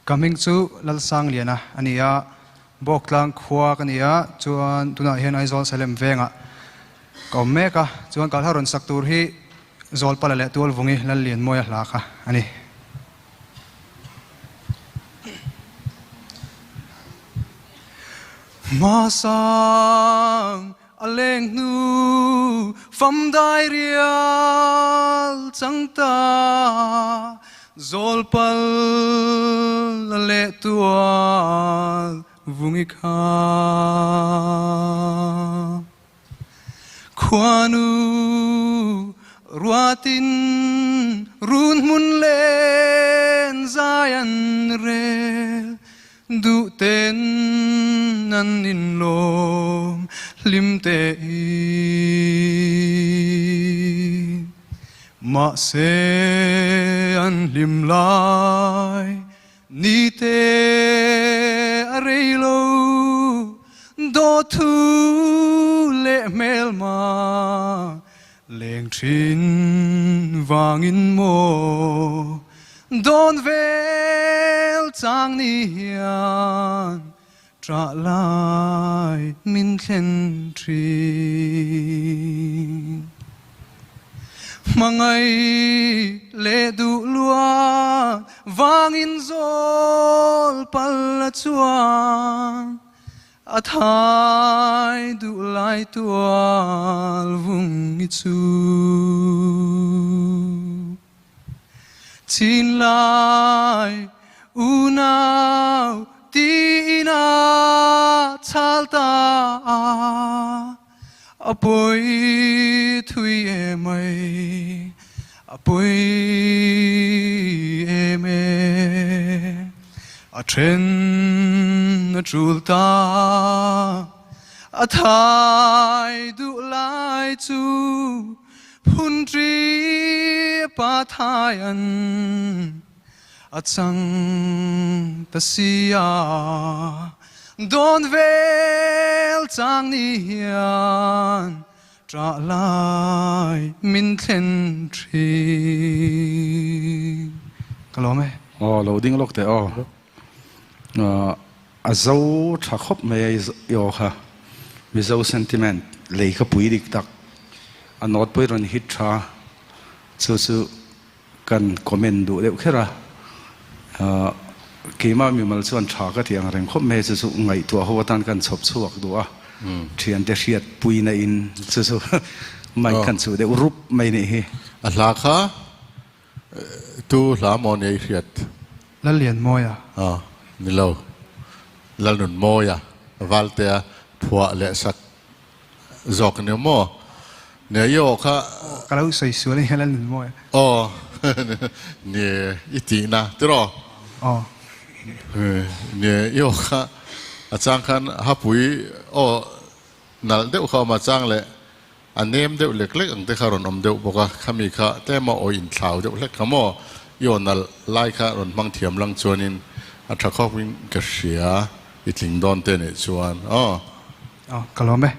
Ka hming chu Lalsangliana a ni a, Bawktlang khua ka ni a, chuan tunah hian Aizawl Salem vengah ka awm mek a, chuan ka hla rawn sak tur hi Zawlpala leh Tualvungi Lallianmawia hla kha a ni. Hmasang a leng hnu fam dai rial chang ta Zawlpal a leh tual vungi kha. Khuanu ruatin run hmun len zai an rel duh ten an in lawm hlim te in. Mahse an hlim lai Ni te a rei lo, dawthu leh hmelma leng thin vangin maw dawn vel chang ni hian ṭah lai min thlen thin. Hmangaih leh duh luat vangin zawl pal a chuan a thai duh lai tual vung i chu. Chinlai unau tiin a chal ta a, a pawi thui em ai, a pawi em e. A then a tul ta, a thai duh lai chu Phunṭi pa thai an a cang ta si a dawn vel cang ni hian ṭah lai min thlen ṭhin. Ka lawm e. Aw lo ding lawk teh aw. A zo tha khawp mai a i aw kha. Mizo sentiment lei kha pui dik tak. A note pawh i rawn hit tha. Chu chu kan comment duh deuh kher a. Keimah mimal chuan tha ka tih ang reng khawp mai a chu chu ngaihtuah ho atan kan chhawp chhuak duh a. Thiante hriat puina in chu chu mic kan chuh deuh rup mai nih hi. A hla kha Tu hla maw nia i hriat? Lallianmawia. Aw, ni lo. Lalnunmawia, Valtea phuah leh sak zawk ni maw? Nia i aw kha. Ka lo sawi sual ania Lalnunmawia. Aw, nia i tihna tiraw? Aw. Nia i aw kha a chang khan hapui aw nalh deuh kha awm a chang leh A nem deuh lek lek ang te kha rawn awm deuh bawk a, khami kha tlema awi inthlau deuh hlek kha maw? I aw nalh lai kha rawn hmang thiam lang chuanin a tha khawpin ka hria, i tling dawn te nih chuan aw. Aw, ka lawm e.